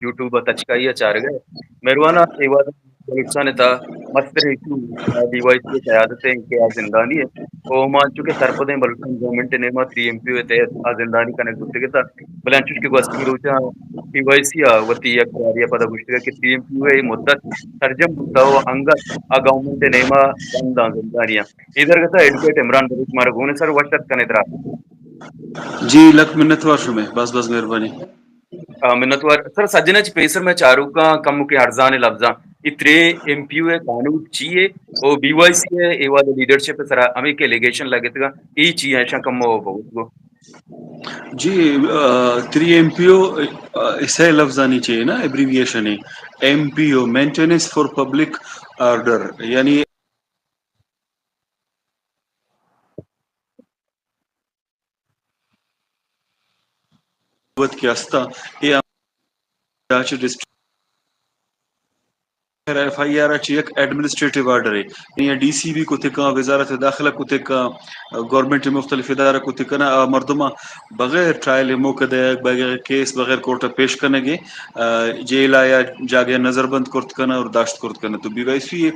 یوٹیوب ء تچکائی ء چارگ ء۔ مہروان ء اے وہد بلوچستان ء تہ مستریں ایشو بی وائی سی ء قیادت ء کہ آ زندانی ء، او ما انچو کہ سرپدیں بلوچستان گورنمنٹ ء نیما تھری ایم پی او ء تحت آ زندانی کنگ بوتگ ات، بلے انچوش کہ گوستگیں روچاں بی وائی سی ء وتی یک قرارے ء پدا گوشتگ کہ تھری ایم پی او ء مدت سرجم بوتگ و انگت آ گورنمنٹ ء نیما بند آں زندانی آں۔ اے درگت ء ایڈوکیٹ عمران بلوچ مارا گون ء سر وش اتک کنے ترا۔ جی، لک منتوار شمے، بس بس مہربانی۔ آ، منتوار سر۔ سجن ء چہ پیسر مئے چاروکاں کمکیں ارزانیں لبزاں اے تھری ایم پی او ء قانود چی ء او بی وائی سی ء اے وہد لیڈرشپ ء سرا ہمے کہ الیگیشن لگتگاں، اے چی ء ایشاں کمو بگوت گو۔ جی، آ، تھری ایم پی او، آ، سئے لبزانی چے نا ایبریویشن ہے۔ M P O, maintenance for public order, یعنی وت کہ ہستاں، اے چہ ڈسٹرکٹ ایف آئی آر چہ یک ایڈمنسٹریٹو آرڈر ہے۔ یا ڈی سی بھی کتکاں، وزارت داخلہ کتکاں، گورنمنٹ مختلف ادارہ کتکاں، آ مردماں بغیر ٹرائل موقع دیگ، بغیر کیس، بغیر کورٹ پیش کنگے، آ، جیل آیا جاگہ نظر بند کرت کناں اور داشت کرت کناں۔ تو بی وائی سی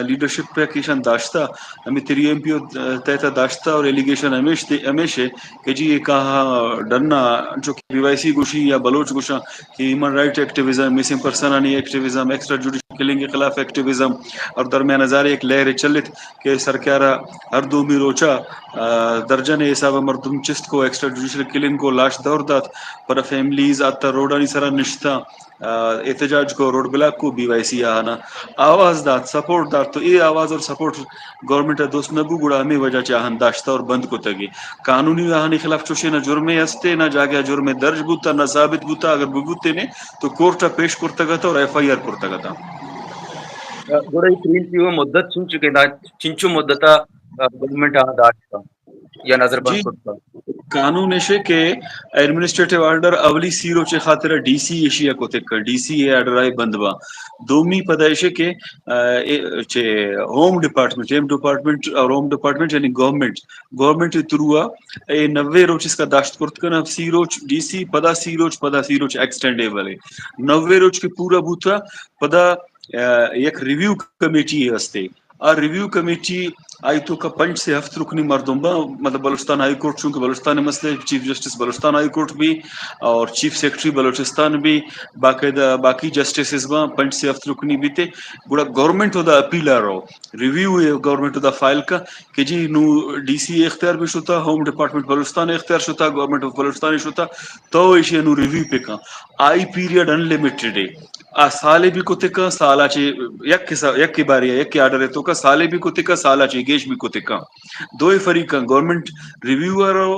لیڈرشپ پہ کیشن داشتہ، ہمیں تھری ایم پی او تحت داشتہ اور ایلیگیشن ہمیش دے، ہمیش ہے کہ جی یہ کہاں ڈننا، جو کہ بی وائی سی گوشی یا بلوچ گوشاں کہ ہیومن رائٹ ایکٹیویزم، مسنگ پرسنانی ایکٹیویزم، ایکسٹرا جوڈیشل کلنگ کے خلاف ایکٹیویزم اور درمیان ہزار ایک لہر چلت کہ سرکار ہر دومی روچا، آ، درجن حساب مردم چست کو، ایکسٹرا جوڈیشل کلنگ کو، لاش دور دات، پر فیملیز آتا روڈانی سرا نشتہ، آ، احتجاج کو، روڈ بلاک کو، بی وائی سی آہانا آواز دات، سپورٹ دات۔ تو اے آواز اور سپورٹ گورنمنٹ ء دوست نہ بو، گڑا ہمے وجہ چہ آہان داشتہ اور بند کتگی۔ قانونی آہانی خلاف چوشے نہ جرمے ہستے، نہ جاگہ جرمے درج بوتا، نہ ثابت بوتا، اگر ببوتے نے تو کورٹ ء پیش کرتگ ات اور ایف آئی آر کرتگ ات۔ گڑا اے تھری ایم پی او مدت چنچو کہ دا، چنچو مدت ء گورنمنٹ آہاں داشتہ یا نظر بند جی۔ کرتہ؟ قانون ایشے کہ ایڈمنسٹریٹو آرڈر اولی سی روچے خاطر ڈی سی ایشی ء کتک، D C a order I بند با۔ دومی پدا ایشے کہ، آ، اے، چے ہوم ڈپارٹمنٹ، ہوم ڈپارٹمنٹ اور ہوم ڈپارٹمنٹ یعنی گورنمنٹ، گورنمنٹ تھرو آ اے نوے روچ اس کا داشت کرت کنا، سی روچ ڈی سی، پدا سی روچ، پدا سی روچ ایکسٹینڈیبل ہے۔ نوے روچ کے پورا بوتا، پدا، آ، یک ریویو کمیٹی ہستے۔ آ ریویو کمیٹی آئی توکا پنچ سے ہفت رکنی مردم با، مطلب بلوچستان ہائی کورٹ، چونکہ بلوچستان مسئلہ chief justice Balochistan high court بھی اور چیف سیکرٹری بلوچستان بھی، باقاعدہ باقی جسٹسز با پنچ سے ہفت رکنی بیتے۔ گڑا گورنمنٹ ہودا اپیل آ رو، ریویو ہے گورنمنٹ ہودا فائل کا کہ جی نو ڈی سی اختیار بھی شتا، ہوم ڈپارٹمنٹ بلوچستان اختیار شتا، گورنمنٹ آف بلوچستان شتا، تو ایشی نو ریویو پہ کا۔ آئی پیریڈ انلمیٹڈ ہے۔ آ سالے بھی کتکاں، سالا چے یک حساب، یک باری یک آرڈر ہے تو کا سالے بھی کتکاں، سالا چے گیش بھی کتکاں۔ دوئے فریقاں گورنمنٹ ریویو رو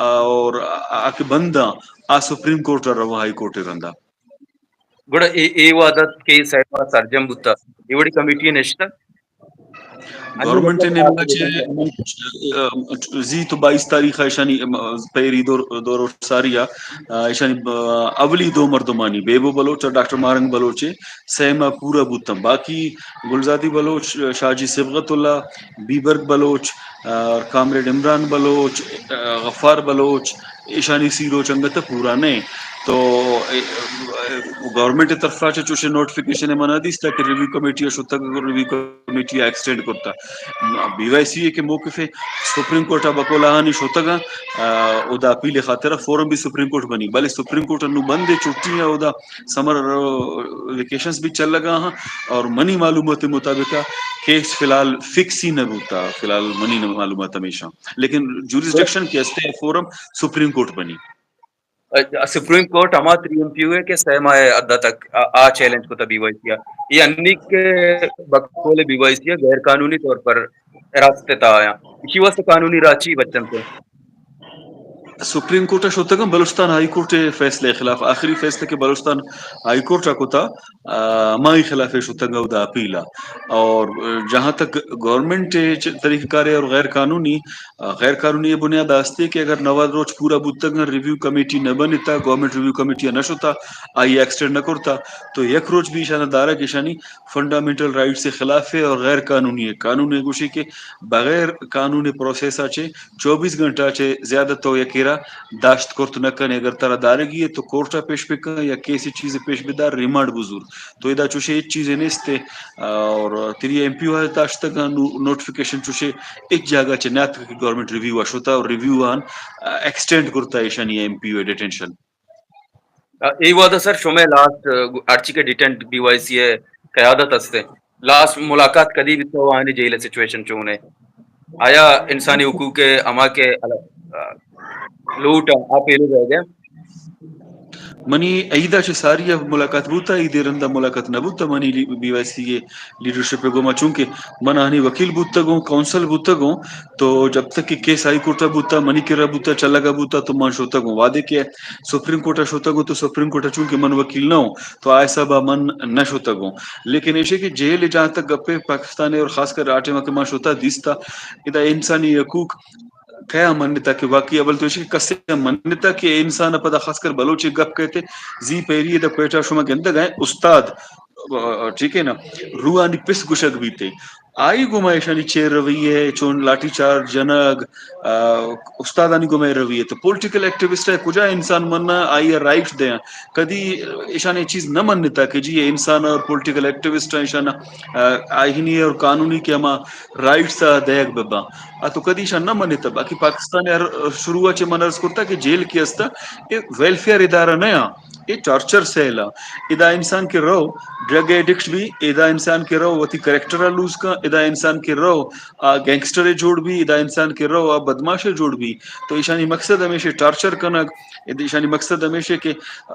اور آ کہ بنداں آ سپریم کورٹ ء رو، ہائی کورٹ ء رندا۔ گڑا اے، اے وہد ات کہ سیما سرجم بوتا، اے وڑی کمیٹی نشتہ؟ گورنمنٹ ء نیمگا چہ، آ، زی تو بائیس تاریخ ء ایشانی، آ، پیری دور، دور ساری ء، آ، ایشانی، آ، اولی دو مردمانی بیبو بلوچ اور ڈاکٹر ماہرنگ بلوچ ء سیما پورا بوتن۔ باقی گلزادی بلوچ، شاہ جی صبغت اللہ، بیبرگ بلوچ، آ، کامریڈ عمران بلوچ، آ، غفار بلوچ، ایشانی سی روچ انگت پورا نہ۔ تو، اے، اے، گورنمنٹ طرفا چہ چوشیں نوٹیفکیشن منا دیستا کہ ریویو کمیٹی شتگ، ریویو کمیٹی ایکسٹینڈ کرتا۔ بی وائی سی اے کہ موقف ہے، سپریم کورٹ بقول آہانی شتگ، آ، اودا اپیل خاطر فورم بھی سپریم کورٹ بنی، بلے سپریم کورٹ انو بند ہے، چھٹی ہے، اودا سمر ویکیشنز بھی چل لگا ہاں، اور منی معلومات مطابق کیس فی الحال فکس ہی نہ بوتا، فی الحال منی معلومات ہمیشہ، لیکن جوریسڈکشن کہ ہستے فورم سپریم کورٹ بنی۔ سپریم کورٹ ہما تھری ایم پی او ہے کہ سہ ماہ حد تک آ، آ چیلنج کو تھا بی وائی سی آ۔ یہ انی کہ بقول بی وائی سی آ غیر قانونی طور پر حراست تھا آیا۔ اسی واسطے قانونی راہ چی بچن تھے؟ سپریم کورٹ ء شتگاں بلوچستان ہائی کورٹ ء فیصلہ ء خلاف، آخری فیصلہ کہ بلوچستان ہائی کورٹ ء کتا، آ، ہمائی خلاف ء شتگاں اودا اپیل ء۔ اور جہاں تک گورنمنٹ ء چ-، طریقہ کار ہے اور غیر قانونی، آ، غیر قانونی یہ بنیاد آستے کہ اگر نود روچ پورا بوتگاں ریویو کمیٹی نہ بنتا، گورنمنٹ ریویو کمیٹی ء نہ شتا، آئی ایکسٹینڈ نہ کرتا، تو یک روچ بھی ایشانہ دارگ ایشانی فنڈامنٹل رائٹس ء خلاف ہے اور غیر قانونی ہے۔ قانون ء گوشی کہ بغیر قانون پروسیس ء چہ چوبیس گھنٹہ چہ زیادہ تو یکے کرا داشت کرت نہ کن، اگر ترا دارگی ہے تو کورٹ ءَ پیش بکن یا کیسی چیز پیش بدار، ریمانڈ بزور۔ تو ادا چوشے ہچ چیزے نیست۔ اور تری ایم پی او داشتگ، نوٹیفکیشن چوشے ہچ جاگہ چہ نیاتک کہ گورنمنٹ ریویو ءَ شتا اور ریویو آن ایکسٹینڈ کرتا ایشانی ایم پی او ڈیٹینشن۔ اے وہد ءَ سر شمئے لاسٹ، ہرچی کہ ڈیٹینٹ بی وائی سی ءِ قیادت است، لاسٹ ملاقات کدی بیتگ و آہانی جیل ءِ سچویشن چون ہے؟ آیا انسانی حقوق ءِ ہما کہ لوٹ آ پیلو رہ گئے؟ منی عید ءَ چہ ساری ءَ ملاقات بوتا، عید ءِ رندا ملاقات نہ بوتا منی لی-، بی وائی سی ءِ لیڈرشپ ءِ گوما، چونکہ من آہانی وکیل بوتگوں، کونسل بوتگوں، تو جب تک کہ کیس ہائی کورٹ ءَ بوتا، منی کرا بوتا، چلگا بوتا، تو من شوتگوں۔ وہدے کہ سپریم کورٹ ءَ شوتگوں، تو سپریم کورٹ ءَ چونکہ من وکیل نہ ہوں، تو آ حساب ءَ من نہ شوتگوں۔ لیکن ایشی کہ جیل ءِ جہاں تک گپے پاکستان ءِ اور خاص کر آ ٹائم ءَ کہ من شوتا دیستا، ادا انسانی حقوق کیا منتا کہ واقعی اول تو ایشی کہ کسے منتا کہ انسان پدا خاص کر بلوچ گپ کہتے، زی پیری دا کوئٹہ شما گندگ ہے استاد، ٹھیک ہے نا، روحانی پس گشگ بیتے۔ آئی گوما ایشانی چیر رویہ ہے، چون لاٹھی چارج جنگ، آ، استادانی گوما رویہ ہے۔ تو پولیٹیکل ایکٹیوسٹ ہے، کجا انسان مننا آئی رائٹ دیاں؟ کدی ایشانی چیز نہ منتا کہ جی، یہ انسان اور پولیٹیکل ایکٹیوسٹ ہیں، ایشان، آ، آئینی اور قانونی کہ ہما رائٹس آ دیگ ببا۔ آ تو کدی ایشان نہ منتا۔ باقی پاکستان ہر شروع چہ من عرض کرتا کہ جیل کی ہستا، یہ ویلفیئر ادارہ نہ آ۔ اے ٹارچر سیل ء۔ ادا انسان کہ رو ڈرگ ایڈکٹ بی، ادا انسان کہ رو وتی کریکٹر ء لوز کن، ادا انسان کہ رو آ گینگسٹر ء جوڑ بی، ادا انسان کہ رو آ بدماش ء جوڑ بی۔ تو ایشانی مقصد ہمیشہ ٹارچر کنگ، ادا ایشانی مقصد ہمیشہ کہ، آ،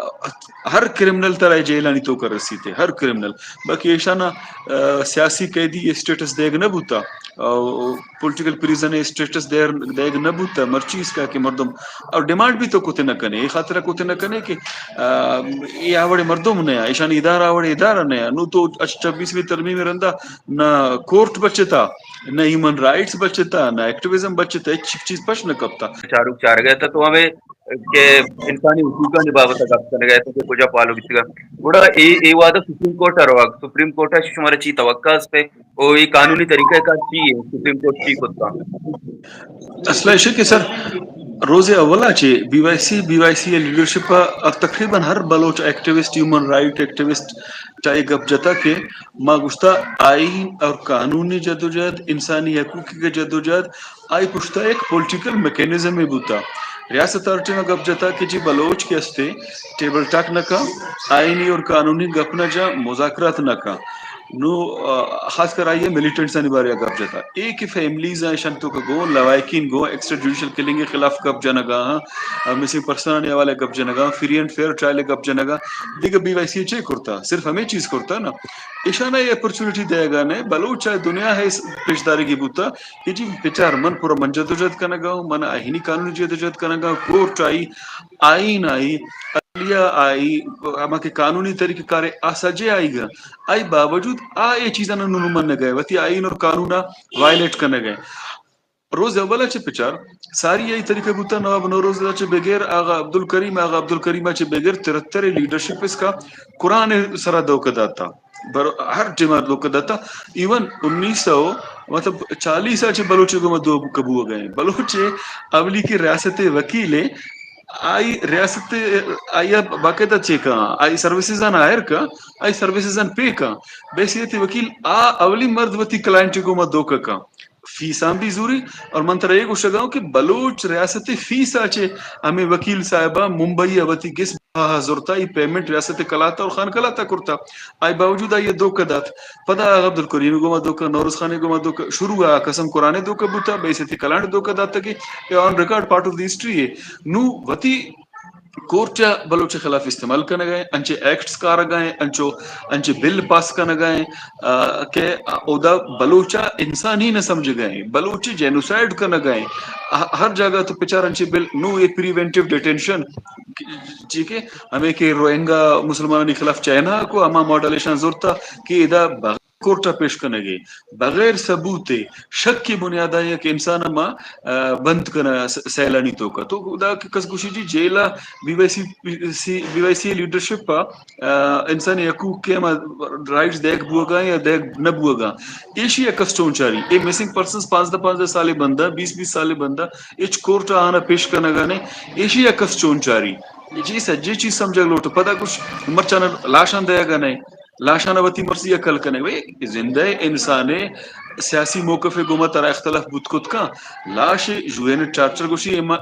ہر کرمنل ترا جیلانی توک ء رسیتے، ہر کرمنل۔ باقی ایشانا، آ، سیاسی قیدی اسٹیٹس دیگ نہ بوتا۔ آ، پولیٹیکل پریزن ء اسٹیٹس دیر، دیگ نہ بوتہ، مرچی اس کا کہ مردم اور ڈیمانڈ بھی تو کتے نہ کنے، اے خاطر کتے نہ کنے کہ، آ، اے آوڑے مردم نہ آ، ایشانی ادارہ آوڑے ادارہ نہ آ۔ نو تو اچ-، چھبیسویں ترمیم رندا نہ کورٹ بچتا، نہ ہیومن رائٹس بچتا، نہ ایکٹیویزم بچتا، ہچ چیز پش نہ کپتا۔ چاروک چارگ ء تہ تو ہمے کہ انسانی حقوقانی بابت ء گپ کنگ ء تہ کہ کجا پالو بیتگ۔ گڑا اے، اے وہد ء سپریم کورٹ ء روگ، سپریم کورٹ ء شمارا چی توقع است؟ او اے قانونی طریقہ کار چی ہے؟ سپریم کورٹ چی کتا؟ اصل ایش کہ سر، روز اولا چہ B Y C, B Y C leadership ء تقریباً ہر Baloch activist, human right activist چا اے گپ جتا کہ ما گوشتا آئین اور قانونی جدوجہد، انسانی حقوق کی جدوجہد، آئی پشتا ایک پولیٹیکل میکانزم بوتا۔ ریاست ء ٹیم گپ جتا کہ جی بلوچ کہ استے ٹیبل ٹاک نہ کا، آئینی اور قانونی گپ نہ جا، مذاکرات نہ کا۔ نو، آ، خاص کر آئی ء ملیٹنٹس آنی بارے ء گپ جتا۔ اے کہ فیملیز آں، ایشان تو کہ گوں لوائکین گوں ایکسٹرا جوڈیشل کلنگ ء خلاف گپ جنگا ہاں، آ، مسنگ پرسن آنی حوالے ء گپ جنگا، فری اینڈ فیئر ٹرائل ء گپ جنگا، دیگہ بی وائی سی چے کرتا؟ صرف ہمیں چیز کرتا نا۔ ایشان ء اپرچونٹی دیگا نے، بلوچ ء دنیا ہے پیش دارگی بوتا کہ جی بچار من پورا من جدوجہد کنگا ہوں، من آئینی قانونی جدوجہد کنگا ہوں، کورٹ آئی، آئین آئی، عدلیہ آئی، ہما کہ قانونی طریقہ کار آ سجے آئی گا۔ آئی باوجود آ اے چیزاں نوں منگ ء، وتی آئین اور قانون ء وائلیٹ کنگ ء۔ روز اول ء چہ پچار ساری ء اے طریقہ بوتا، نواب نوروز ء چہ بغیر آغا عبدالکریم، آغا عبدالکریم ء چہ بغیر ترتر لیڈرشپ اس کا قرآن ء سرا دھوکہ داتا، بر ہر ٹیم ء دھوکہ داتا۔ ایون انیس سو، مطلب، چالیس ء چہ بلوچ ء گوما دھوکہ بوگ ء۔ بلوچ ء اولی کہ ریاست ء وکیل ء، آئی ریاست ء آئی ء باقاعدہ چے کن، آئی سروسز آن ہائر کن، آئی سروسز آن پے کن۔ بحیثیت وکیل آ اولی مرد وتی کلائنٹ ء گوما دھوکہ کن۔ فیس آں بھی زوری، اور من ترا اے گوشگا ہوں کہ بلوچ ریاستی فیس آ چے ہمیں وکیل صاحبہ ممبئی آ وتی گس بہا زرتا، ای پیمنٹ ریاست کلاتا اور خان کلاتا کرتا، آئی باوجود آئی دھوکہ دات۔ پدا آغا عبدالکریم گوما دھوکہ، نوروز خان گوما دھوکہ، شروع آ قسم قرآن دھوکہ بوتا، بے عزتی کلانٹ دھوکہ داتا کہ اے on record part of the history ہے۔ نو وتی کورٹ ء بلوچ ء خلاف استعمال کنگ ء، انچیں ایکٹس کارگ ء، انچو، انچیں بل پاس کنگ ء، آ، کہ اودا بلوچ ء انسان ہی نہ سمجھگ ء، بلوچ ء جینوسائیڈ کنگ ء۔ ہ-، ہر جاگہ تو پچار انچیں بل، نو اے پریونٹیو ڈیٹینشن، ٹھیک ہے، ہمیں کہ روہنگا مسلمانانی خلاف چائنا کو ہما ماڈل ایشاں زرتا کہ ادا بغ- کورٹ ءَ پیش کنگ ءَ، بغیر ثبوت ءَ، شک ءِ بنیاد ءَ یک انسان ءَ ما، آ، بند کناں س-، سیلانی توک ءَ۔ تو ادا کہ کس گوشی جی جیل ءَ B Y C, C, B Y C leadership ءَ، آ، انسانی حقوق ءِ ہما رائٹس دیگ بوگ ءَ یا دیگ نہ بوگ ءَ، ایشی ءَ کس چون چاری؟ اے مسنگ پرسنز پانزدہ پانزدہ سالے بندہ، بیست بیست سالے بندہ، ہچ کورٹ ءَ آناں پیش کنگ ءَ نہ، ایشی ءَ کس چون چاری؟ جی سجے چیز سمجھگ لوٹ۔ پدا گوش مرچاں لاشاں دیگ ءَ نہ، لاشاں وتی مرضی ءَ کل کنگ۔ بھئی، زندہ انسانے، سیاسی موقف ءَ گوما ترا اختلاف بوت کت کن۔ لاش یو این ٹارچر گوشی، اما-،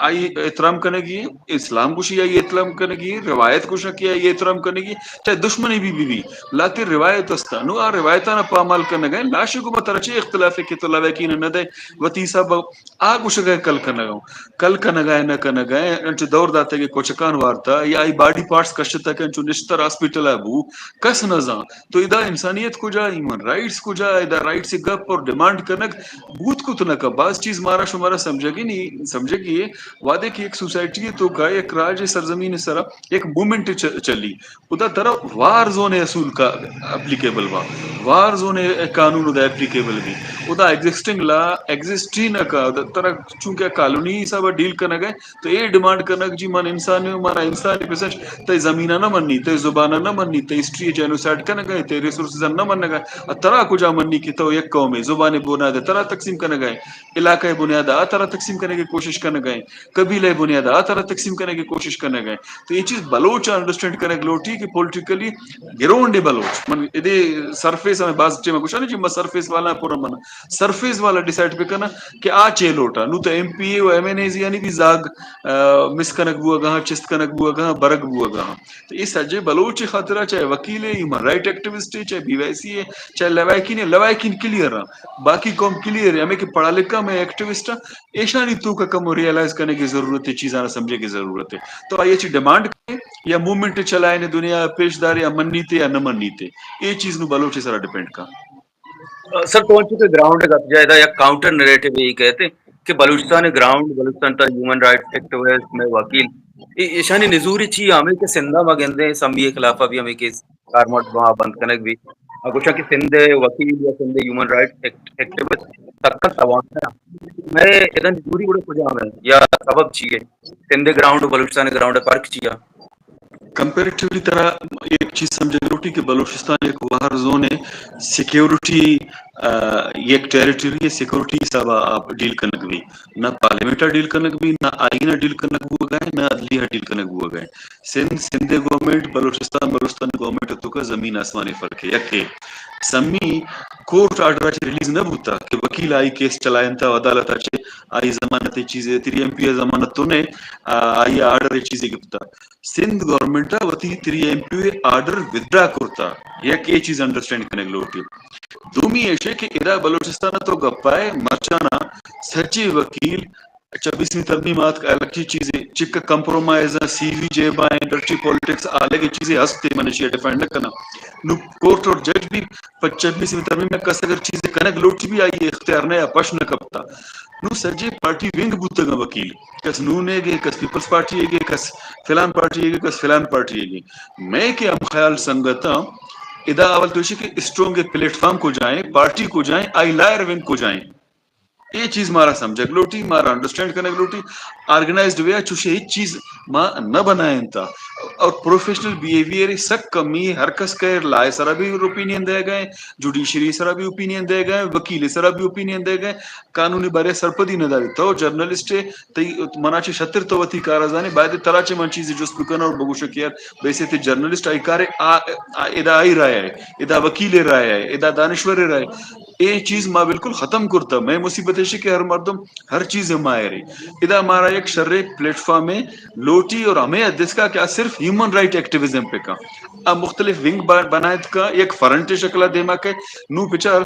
آئی احترام کنگی، اسلام گوشی آئی احترام کنگی، روایت گوشاں کہ آئی احترام کنگی، چاہے دشمنی بھی بی بی، لہتے روایت استا۔ نو آ روایتاں پامال کنگ ءَ، لاش گوما ترا چے اختلاف ہے کہ تو لویکین نہ دے، وتی حساب آ گوشگ ءَ کل کنگ ءَ، کل کنگ ءَ نہ کنگ ءَ، انچو دور داتگ کہ کوچکان وارتا یا آئی باڈی پارٹس کشتگ کہ انچو نشتر ہاسپٹل ءَ بو، کس نہ زان۔ تو ادا انسانیت کجا، ہیومن رائٹس کجا، ادا رائٹس ءِ گپ اور ڈیمانڈ کنگ بوت کت نہ کا۔ باز چیز مارا شمارا سمجھگی نہیں، سمجھگی ہے۔ وعدے کہ یک سوسائٹی ءِ توکا، یک راج ءِ سرزمین ءِ سرا یک موومنٹ چ-، چلی۔ ادا ترا وار زون ءِ اصول کا اپلیکیبل با، وار زون ءِ قانون ادا اپلیکیبل بی۔ ادا ایگزسٹنگ لا ایگزسٹ ہی نہ کا، ادا ترا چونکہ کالونی حساب ءَ ڈیل کنگ ءَ، تو اے ڈیمانڈ کنگ جی من انسان ہوں، مارا انسان پسنچ، تئی زمین ءَ نہ منی، تئی زبان ءَ نہ منی، تئی ہسٹری ءِ جینوسائیڈ کنگ ءَ، تئی ریسورسز ءَ نہ منگ ءَ، ترا کجا منی کہ تو یک قوم ءِ زبان ءِ بنیاد ءَ ترا تقسیم کنگ ءَ، علاقہ ءِ بنیاد ءَ ترا تقسیم کنگ ءِ کوشش کنگ ءَ۔ قبیلہ ءِ بنیاد ءَ ترا تقسیم کنگ ءِ کوشش کنگ ءَ۔ تو اے چیز بلوچ انڈرسٹینڈ کنگ لوٹی کہ پولیٹیکلی گراؤنڈ ءِ بلوچ، من ادے سرفیس ءَ باز ٹائم گوشاں جی، ما سرفیس والا پورا من سرفیس والا ڈیسائیڈ بکناں کہ آ چے لوٹا۔ نو تو ایم پی اے و ایم این اے یعنی بھی زاگ، آ، مس کنگ بوگا ہاں، چست کنگ بوگا ہاں، برگ بوگا ہاں۔ تو اے سجے بلوچ ءِ خاطرا چاہے وکیل ءِ، ہیومن رائٹ ایکٹیوسٹ ءِ، چاہے بی وائی سی ءِ، چاہے لوائکین ءِ، لوائکین کلیئر آں، باقی قوم کلیئر ہے، ہمیں کہ پڑھا لکھا میں ایکٹیوسٹ آں، ایشانی توک ءَ کمو ریئلائز کنگ ءِ ضرورت ہے، چیزاں سمجھگ ءِ ضرورت ہے۔ تو آئی ءَ چی ڈیمانڈ کرے یا موومنٹ چلائے نے دنیا ءَ پیش دارے یا منیتے یا نہ منیتے، اے چیز نو بلوچ ءِ سرا ڈیپینڈ کا۔ سر، تو انچو کہ گراؤنڈ ءَ گپ جائے، ادا یک کاؤنٹر نریٹو یہی کہتے کہ بلوچستان ءِ گراؤنڈ، بلوچستان تا ہیومن رائٹس ایکٹیوسٹ، میں وکیل، اے-، ایشانی نزوری چی ہمیں کہ سندھ ءَ ما گندے سمی ءِ خلاف ءَ بھی ہمیں کیس کارمرز وہاں بند کنگ بھی۔ آ گوشاں کہ سندھ ءِ وکیل یا سندھ ءِ ہیومن رائٹس ایکٹ-، ایکٹیوسٹ سکت توان ہے۔ میں ادن دوری گڑا کجام ہے یا سبب چی ہے؟ سندھ ءِ گراؤنڈ و بلوچستان ءِ گراؤنڈ ءِ فرق چی ہے؟ کمپیریٹیولی ترا ایک چیز سمجھگ لوٹی کہ بلوچستان ایک وار زون ہے، سیکیورٹی، آ، یک ٹیریٹری ہے، سیکیورٹی حساب ءَ آپ ڈیل کنگ بھی۔ نہ پارلیمنٹ ءَ ڈیل کنگ بی، نہ آئین ءَ ڈیل کنگ بوگ ءَ، نہ عدلیہ ءَ ڈیل کنگ بوگ ءَ۔ سندھ، سندھ ءِ گورنمنٹ، بلوچستان، بلوچستان ءِ گورنمنٹ ءِ توکا زمین آسمان ءِ فرق ہے۔ یک ہے سمی کورٹ آرڈر ءَ چہ ریلیز نہ بوتا کہ وکیل آئی کیس چلائینتا، عدالت ءَ چہ آئی ضمانت ءِ چیزے، تری ایم پی ءِ ضمانت تو نے، آ، آئی آرڈر ءِ چیزے گپتا۔ سندھ گورنمنٹ ءَ وتی تری ایم پی ءِ آرڈر ودرا کرتا۔ یک اے چیز انڈرسٹینڈ کنگ لوٹی۔ دومی ایش ہے کہ ادا بلوچستان ءَ تو گپائے مرچانا سچے وکیل چبیسویں ترمیم آتک، الگ چی چیزے، چک کمپرومائز، سی وی جیب آئیں، ڈرٹی پالیٹکس، آ الگ چیزے ہستے، من اشی ڈیفینڈ نہ کناں۔ نو کورٹ اور جج بھی پہ چبیسویں ترمیم میں کس اگر چیزے کنگ لوٹی بھی آئی اختیار نہ یا پش نہ کپتا۔ نو سجے پارٹی ونگ بوتگا وکیل، کس نون ہے گے، کس پیپلز پارٹی ہے گے، کس فلان پارٹی ہے گے، کس فلان پارٹی ہے گے۔ میں کہ ہم خیال سنگتاں، ادا اول تو ایشی کہ اسٹرونگ پلیٹ فارم کو جائیں، پارٹی کو جائیں، آئی لائر ونگ کو جائیں۔ اے چیز مارا سمجھگ لوٹی، مارا انڈرسٹینڈ کنگ لوٹی۔ آرگنائزڈ وے ءَ چوشیں ہچ چیز ما نہ بنائینتا۔ اور پروفیشنل بیہیویئر سک کمی، ہر کس کہ لا ءِ سرا بھی اوپینین دے گئے، جوڈیشری سرا بھی اوپینین دے گئے، وکیل سرا بھی اوپینین دے گئے، قانونی بارے سرپدی نہ داری۔ تو جرنلسٹ ہے، تئی منا چہ شتر تو وتی کارا زانے، باید ترا چہ من چیزے جست بکناں اور بگوشاں کہ یار، بحیثیت جرنلسٹ آئی کارے، آ، آ، ادا آئی رائے ہے، ادا وکیل رائے ہے، ادا دانشور رائے ہے۔ اے چیز ما بالکل ختم کرتا۔ میں مصیبت ایشی کہ ہر مردم ہر چیز ماہر ہے۔ ادا مارا یک شرے پلیٹ فارم ہے لوٹی اور ہمیں دسکا کہ آ صرف ہیومن رائٹ ایکٹیویزم پہ کا۔ آ مختلف ونگ با-، بنائت کا، یک فرنٹ شکل دیما کہ نو پچار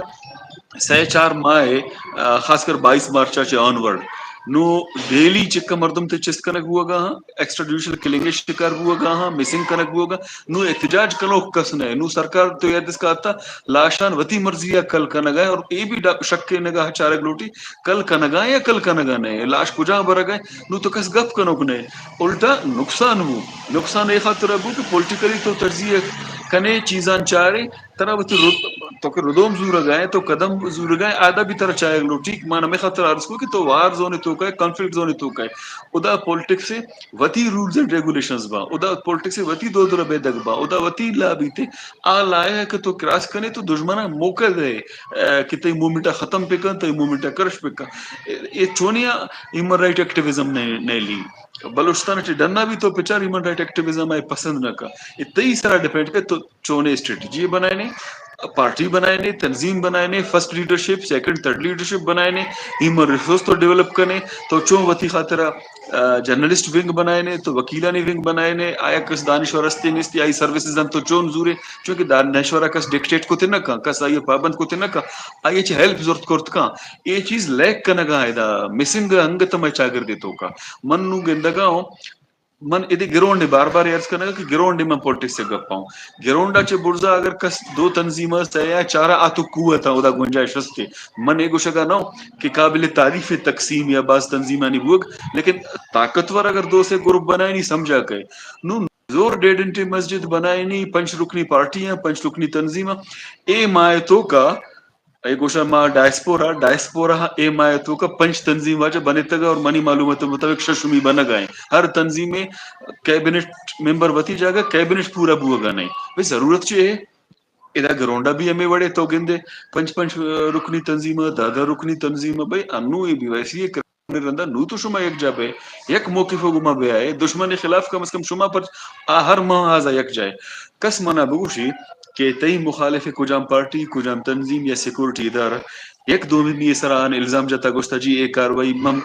سہ چار ماہ ء، آ، خاص کر بائیس مارچ ء چہ آن ورڈ نوں ڈیلی چکا مردم تئی چست کنگ بوگا ہاں، ایکسٹرا جوڈیشل کلنگ ء شکار بوگا ہاں، مسنگ کنگ بوگا، نوں احتجاج کنوک کس نہ، نوں سرکار تو یاد اس کا آتا لاشان وتی مرضی ء کل کنگا اور اے بھی ڈا-، شک کنگا چارگ لوٹی کل کنگا یا کل کنگا نہ، لاش کجا برگا، نوں تو کس گپ کنوک نہ، الٹا نقصان بو، نقصان اے خاطر بو کہ پولیٹیکلی تو تجزیہ کنے چیزان چارے، ترا وتی رو-، تو کہ ردوم زورگا ئے، تو قدم زورگا ئے، آدا بھی ترا چاہگ لوٹی۔ من ہمے خاطر عرض کو کہ تو وار زون توکا ئے، کنفلکٹ زون توکا ئے۔ ادا پالیٹکس ءِ وتی رولز اینڈ ریگولیشنز با، ادا پالیٹکس ءِ وتی دود ربیدگ با، ادا وتی لا بیتے، آ لائے کہ تو کراس کنے تو دشمن ءَ موقع دے، اے، کہ تئی موومنٹ ءَ ختم پہ کن، تئی موومنٹ ءَ کرش پہ کن۔ اے، اے چونیا ہیومن رائٹ ایکٹیویزم نے، نیلی۔ بلوچستان ءَ چہ ڈنا بھی تو پچار ہیومن رائٹ ایکٹیویزم ءَ پسند نہ کا۔ اے تئی سرا ڈیپینڈ کہ تو چونیں اسٹریٹجی بنائینے، پارٹی بنائینے، تنظیم بنائینے، first leadership, second, third leadership بنائینے، ہیومن ریسورس تو ڈیولپ کنے، تو چون وتی خاطرا، آ، جرنلسٹ ونگ بنائینے، تو وکیلانی ونگ بنائینے، آیا کس دانشور ہستے نیست، آئی سروسز انت تو چون زورے، چونکہ دانشورا کس ڈکٹیٹ کتے نہ کن، کس آئی پابند کتے نہ کن، آئی چہ ہیلپ زرت کرت کن۔ اے چیز لیک کنگا ادا، مسنگ انگت مئے چاگردے توکا۔ من نوں گندگا ہوں، من ادے گراؤنڈ ءَ بار بار عرض کنگا کہ گراؤنڈ ءَ من پالیٹکس ءِ گپا ہوں۔ گراؤنڈ ءَ چہ برزا اگر کس دو تنظیم ءَ، سہ یا چار ءَ، آ تو قوت ءَ، ادا گنجائش ہستے۔ من اے گوشگا نہ ہوں کہ قابل تعریف تقسیم یا باز تنظیمانی بوگ، لیکن طاقتور اگر دو سے گروپ بنائینی سمجھا کئے۔ نوں زور ڈیڈنٹی مسجد بنائینی، پنچ رکنی پارٹی ہیں، پنچ رکنی تنظیم ہیں۔ اے ماہ توکا اے گوشاں ما ڈائسپورا، ڈائسپورا اے ماہ ءِ توکا پنچ تنظیم واجہ بنتگ اور منی معلومات مطابق ششمی بنگا ہیں۔ ہر تنظیم ءِ کیبنٹ ممبر وتی جاگہ، کیبنٹ پورا بوگا نہیں۔ بھئی ضرورت چے ہے؟ ادا گراؤنڈا بھی ہمے وڑے تو گندے، پنچ پنچ رکنی تنظیم، دہ دہ رکنی تنظیم، بھئی انو اے بی وائی سی ءِ رندا نوں تو شما یک جا بئے، یک موقف ءَ گوما بیائے، دشمن ءِ خلاف کم از کم شما پر آ ہر محاذ ءَ یک جائے۔ کس منا بگوشی کہ تئی مخالف کجام پارٹی، کجام تنظیم یا سیکورٹی ادارہ یک دومی ءِ سرا آن الزام جتا گوشتا جی اے کاروائی مم،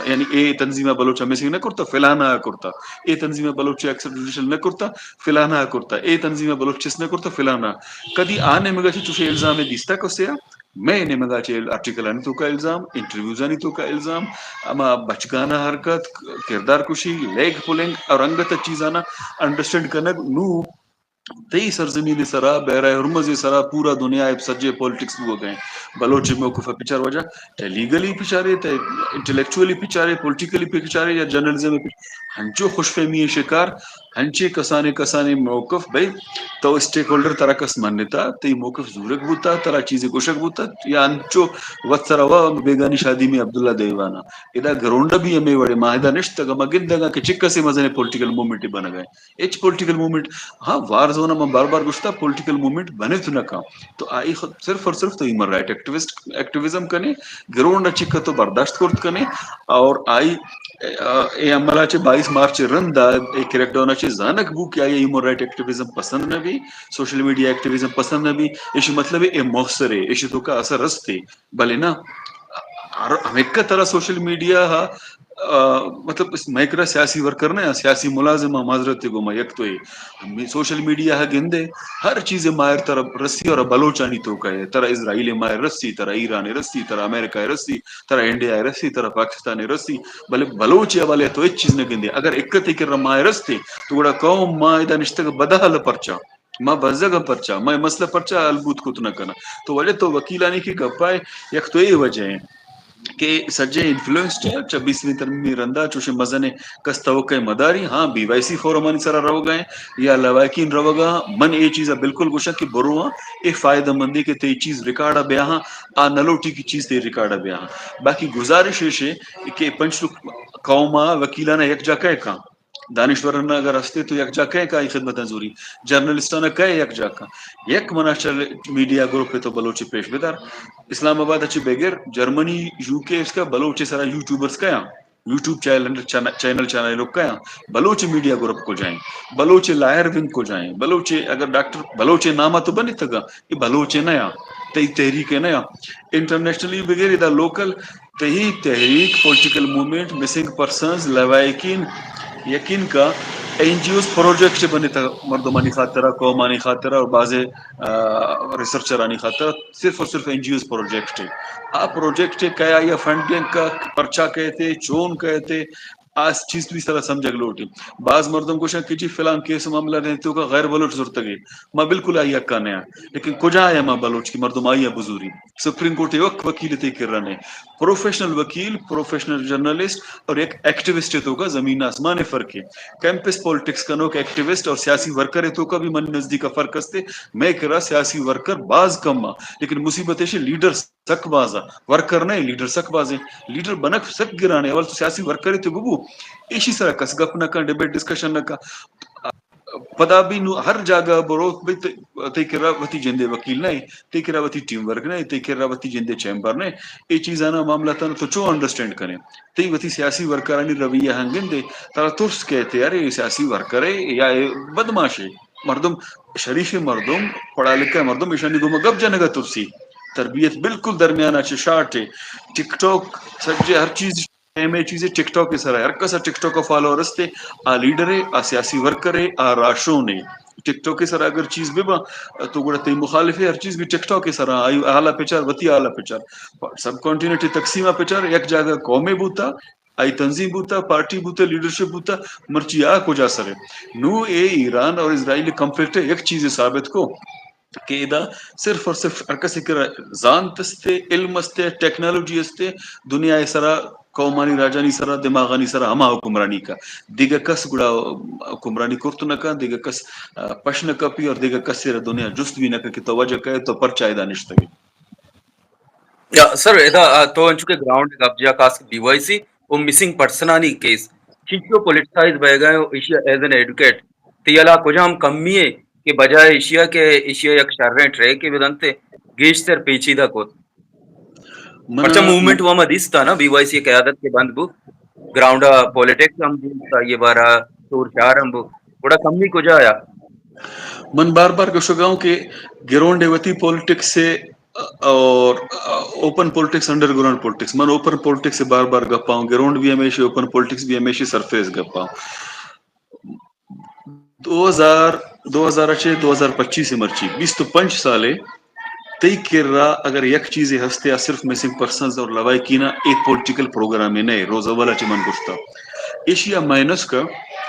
یعنی اے تنظیم ءَ بلوچ ءَ مسنگ نہ کرتا، فلانا ءَ کرتا، اے تنظیم ءَ بلوچ ءَ ایکسٹریڈیشن نہ کرتا، فلانا ءَ کرتا، اے تنظیم ءَ بلوچ چست نہ کرتا، فلانا۔ کدی آ نیمگا چہ چوشیں الزامے دیستا کسے ءَ؟ مئے نیمگا چہ آرٹیکلانی توکا الزام، انٹرویوزانی توکا الزام، ہما بچگانا حرکت، کردار کشی، لیگ پلنگ اور انگت چیزانا انڈرسٹینڈ کنگ نوں تئی سرزمین سرا، بحیرہ ہرمز سرا پورا دنیا ءَ سجے پالیٹکس بوگا ہیں۔ بلوچ موقف ءَ پچار واجہ، تئی لیگلی پچارے، تئی انٹلیکچولی پچارے، پولیٹیکلی پچارے یا جرنلزم ءَ پچارے، ہنچو خوش فہمی شکار، ہنچیں کسانیں کسانیں موقف بھئی، تو اسٹیک ہولڈر ترا کس منتا، تئی موقف زورگ بوتا، ترا چیزے گوشگ بوتا، یا انچو وت سرا وا بیگانی شادی میں عبداللہ دیوانا۔ ادا گراؤنڈ بھی ہمے وڑے، ما ادا نشتگ، ما گندگا کہ چکسے مزنیں پولیٹیکل موومنٹ بنگا ہیں۔ ہچ پولیٹیکل موومنٹ، ہاں، وار زون ءَ من بار بار گوشتا، پولیٹیکل موومنٹ بنے تو نہ کن۔ تو آئی خود صرف اور صرف تو ہیومن رائٹ ایکٹیوسٹ، ایکٹیویزم کنے، گراؤنڈ ءَ چکا تو برداشت کرت کنے، اور آئی، اے، اے عمل ءَ چہ بائیس مارچ رند ءَ اے کریک ڈاؤن ءَ چہ زانگ بو کہ آئی ہیومن رائٹ ایکٹیویزم پسند نہ بی، سوشل میڈیا ایکٹیویزم پسند نہ بی، ایشی مطلب اے موثر ہے، ایشی توکا اثر ہستے۔ بلے نا، ہر ہمیکہ ترا سوشل میڈیا ہا، آ، مطلب، اس مئے کرا سیاسی ورکر نہ، سیاسی ملازم ہم حضرت گوما یک تو اے۔ ہمے سوشل میڈیا ہا گندے، ہر چیز ماہر ترا رسی اور بلوچانی توکا ہے۔ ترا اسرائیل ماہر رسی، ترا ایران رسی، ترا امریکہ رسی، ترا انڈیا رسی، ترا پاکستان رسی۔ بلے بلوچ حوالے تو ہچ چیز نہ گندے۔ اگر اکتے کرا ماہر رستے، تو گڑا قوم ما ادا نشتگ بدحال پرچا؟ ما بزگ ءَ پرچا؟ مئے مسئلہ پرچا حل بوت کت نہ کناں؟ تو وجہ تو وکیلانی کہ گپا ئے، یک تو اے وجہ ایں کہ سجے انفلوئنسڈ ایں، چہ بیسمی ترمیمی رندا چوشیں مزنیں کس توقع مداری۔ ہاں، بی وائی سی فورمانی سرا روگا ایں یا لواحقین روگا۔ من اے چیزا بالکل گوشاں کہ برواں، اے فائدہ مندی کہ تئی چیز ریکارڈا بیاہاں، آ نلوٹی کہ چیز تئی ریکارڈا بیاہاں۔ باقی گزارش ایش ایں کہ پنچ قوما وکیلانا یک جا کئے کاں۔ دانشوران اگر ہستے تو یک جا کئے کائی خدمتاں زوری، جرنلسٹان کئے یک جا کاں۔ یک منا چل میڈیا گروپ تو بلوچ پیش بدار۔ اسلام آباد چہ بگر جرمنی، یو کے اس کا بلوچ سرا یوٹیوبرز کیا، یوٹیوب چینل، چینل، چینل لوگ کیا، بلوچ میڈیا گروپ کو جائیں، بلوچ لائر ونگ کو جائیں، بلوچ اگر ڈاکٹر بلوچ نامہ تو بنے تگا، یہ بلوچ نیا، تئی تحریک نیا۔ انٹرنیشنلی بگر ادا لوکل تئی تحریک، پولیٹیکل موومنٹ، مسنگ پرسنز، لواحقین، یقین کا این جی اوز پروجیکٹ بنے تا مردمانی خاطرہ، قومانی خاطرہ اور بعض، آ، ریسرچرانی خاطرہ صرف اور صرف این جی اوز پروجیکٹ ہے۔ آ پروجیکٹ ہے کیا یا فنڈنگ کا پرچا کہتے، چون کہتے، آ چیز بھی سرا سمجھگ لوٹی۔ باز مردم گوشاں کہ جی فلاں کیس معاملہ نے تو کا غیر بلوچ زرتگی۔ ما بالکل آئی حقا نیا۔ لیکن کجا ہے ما بلوچ کی مردم آئی بزوری؟ سپریم کورٹ یک وکیل تے کر رہے، پروفیشنل وکیل، پروفیشنل جرنلسٹ اور یک ایکٹیوسٹ تو کا زمین آسمان فرق ہے۔ کیمپس پالیٹکس کنوک ایکٹیوسٹ اور سیاسی ورکر تو کا بھی من نزدیک فرق استے۔ میں کرا سیاسی ورکر باز کم آ، لیکن مصیبت ایشی لیڈر سک باز آ، ورکر نہ، لیڈر سک باز ہیں۔ لیڈر بنک سک گرانے، اول تو سیاسی ورکر تو ببو، ایشی سرا کس گپ نہ کن، ڈیبیٹ ڈسکشن نہ کن۔ پدا بھی نو ہر جاگہ برو، بھئی تے، تے کرا وتی جندے وکیل نہ، تے کرا وتی ٹیم ورک نہ، تے کرا وتی جندے چیمبر نہ، اے چیزانا معاملاتانا تو چو انڈرسٹینڈ کنے؟ تے وتی سیاسی ورکرانی رویہ ہنگندے، ترا ترس کہتے، ارے اے سیاسی ورکر ہے یا اے بدماش ہے؟ مردم، شریف مردم، پڑھا لکھا مردم، ایشانی گوما گپ جنگا ترسی۔ تربیت بالکل درمیان چہ شارٹ ہے۔ ٹک ٹاک سجے ہر چیز ایم اے چیزے ٹک ٹاک کے سرا ہے۔ ہر کسا ٹک ٹاک کا فالوور استے، آ لیڈر ہے، آ سیاسی ورکر ہے، آ راشون ہے۔ ٹک ٹاک کے سرا اگر چیز ببا تو گڑا تئی مخالف ہے، ہر چیز بھی ٹک ٹاک کے سرا، آئی حالا پچار، وتی حالا پچار۔ سب کانٹیننٹ تقسیمہ پچار، یک جاگہ قومے بوتا، آئی تنظیم بوتا، پارٹی بوتا، لیڈرشپ بوتا، مرچی آ کجا سر ہے؟ نو اے ایران اور اسرائیل کنفلکٹ ہے، یک چیز ثابت کو کہ ادا صرف اور صرف ہر کسی کرا زانت استے، علم استے، ٹیکنالوجی استے، دنیا ء سرا، قومانی راجانی سرا، دماغانی سرا ہما حکمرانی کا۔ دگہ کس گڑا حکمرانی کرت نہ کا، دگہ کس، آ، پش نہ کپی اور دگہ کس را دنیا جست بھی نہ کا کہ تو وجہ کئے، تو پرچا ادا نشتگے۔ یا سر، ادا، آ، تو انچو کہ گراؤنڈ گپ جا خاص بی وائی سی و مسنگ پرسنانی کیس چنچو پولیٹیسائز بئیگا ہے، ایشی ایز این ایڈوکیٹ تئی ہیالا کجام کمی ہے کہ بجائے ایشیا کہ ایشیا یک شریں ٹریک بدنت، گیشتر پیچیدہ کت؟ من پرچہ موومنٹ وما دیستا نا، بی وائی سی قیادت کے بند بو، گراؤنڈ پولیٹکس ہم بو، یہ بارہ شور شار ہم بو، گڑا کمی کجا آیا؟ من بار بار گوشگا ہوں کہ گراؤنڈ وتی پولیٹکس سے اور open politics, under ground politics. من اوپن پولیٹکس سے بار بار گپا ہوں، گراؤنڈ بھی ہمیشہ اوپن پولیٹکس بھی ہمیشہ سرفیس گپا ہوں۔ دو ہزار، دو ہزار چھ، دو ہزار پچیس مرچی بیست و پنچ سالے تئی کرا اگر یک چیزے ہستے آ صرف مسنگ پرسنز اور لوائکینا، اے پولیٹیکل پروگرامے نہ، روز اولا چہ من گوشتا۔ ایشیا مائنس کا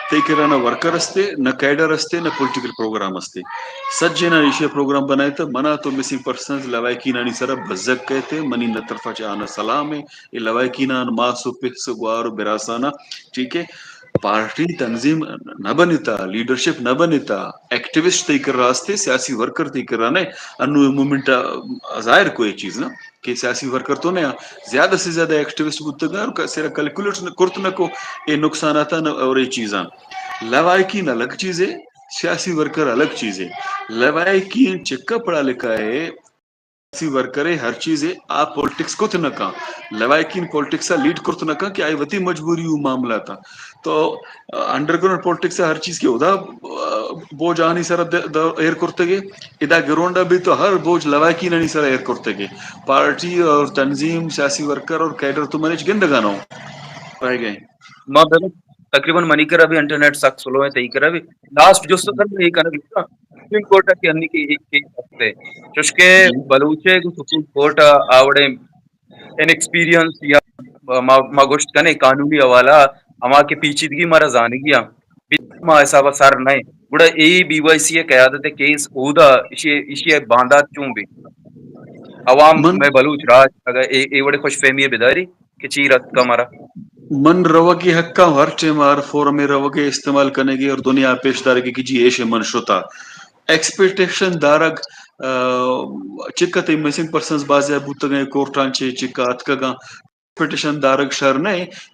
تئی کرا نہ ورکر استے، نہ کیڈر استے، نہ پولیٹیکل پروگرام استے۔ سجینا ایشیا پروگرام بنائے تو منا تو مسنگ پرسنز لوائکینانی سرا بزگ کہتے، منی نہ طرفا چہ آنا سلام ہے۔ اے لوائکینان ماس و پس و گوار و براسانا، ٹھیک ہے، پارٹی تنظیم نہ بنتا، لیڈرشپ نہ بنتا، ایکٹیوسٹ تئی کرا استے، سیاسی ورکر تئی کرا نہ۔ انو اے موومنٹ ظاہر کو اے چیز نا کہ سیاسی ورکر تو نہ، زیادہ سے زیادہ ایکٹیوسٹ بوتگا اور سرا کیلکولیٹ کرت نہ کو اے نقصانات اور اے چیزاں۔ لوائکین الگ چیز ہے، سیاسی ورکر الگ چیز ہے۔ لوائکین چکا پڑھا لکھا ہے، سیاسی ورکر ء ہر چیز ء آ پولیٹکس کت نہ کن، لوائکین پولیٹکس ء لیڈ کرت نہ کن کہ آئی وتی مجبوری و معاملات ء۔ تو، آ، انڈر گراؤنڈ پولیٹکس ء ہر چیز کہ ادا، آ، بوج آنی سر د-، د-، ایر کرتگے، ادا گراؤنڈ ء بھی تو ہر بوج لوائکین آنی سر ایر کرتگے۔ پارٹی اور تنظیم، سیاسی ورکر اور کیڈر تو منیچ گندگا نہ ہو رہ گئے۔ ما بلے تقریباً منی کرا بھی انٹرنیٹ سک سلو ہے، تئی کرا بھی۔ لاسٹ جست سر میں یہ کہنا، سپریم کورٹ ء کہ انی کہ ایک کیس ہستے، چوشکہ جی۔ بلوچ ء گوں سپریم کورٹ ء آ وڑیں ان ایکسپیرینس یا ما، ما گوشت کنے قانونی حوالہ ہما کہ پیچیدگی مارا زانگی آں، ما حساب ء سر نہ، گڑا اے بی وائی سی ء قیادت ء کیس اودا ایشی، ایشی ء باندات چون بی؟ عوام من میں بلوچ راج اگر اے، اے وڑے خوش فہمی ء بداری کہ چی رتکا مارا۔ من روگی حقاں ہر ٹائم ہر فورم ء روگے استعمال کنگے اور دنیا ء پیش دارگے کہ جی ایشے من شتا۔ ایکسپیکٹیشن دارگ، آ، چکا تئی مسنگ پرسنز بازیا بوتگیں کورٹاں چے چکا اتکگاں۔ ایکسپیکٹیشن دارگ شر نہ،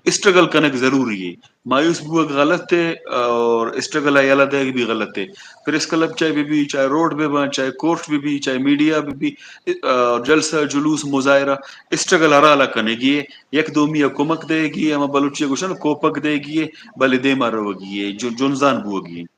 اسٹرگل کنگ ضروری ہے۔ مایوس بوگ غلط ہے اور اسٹرگل ء یلہ دیگ بھی غلط ہے۔ پریس کلب چاہے بہ بی، چاہے روڈ بہ باں، چاہے کورٹ بہ بی، چاہے میڈیا بہ بی، آ، جلسہ، جلوس، مظاہرہ، اسٹرگل ہر حالا کنگی ہے۔ یک دومی ء کمک دئیگی، ہما بلوچی ء گوشن کوپگ دئیگی ء، بلے دیما روگی ء، جو-، جنزان بوگی ء۔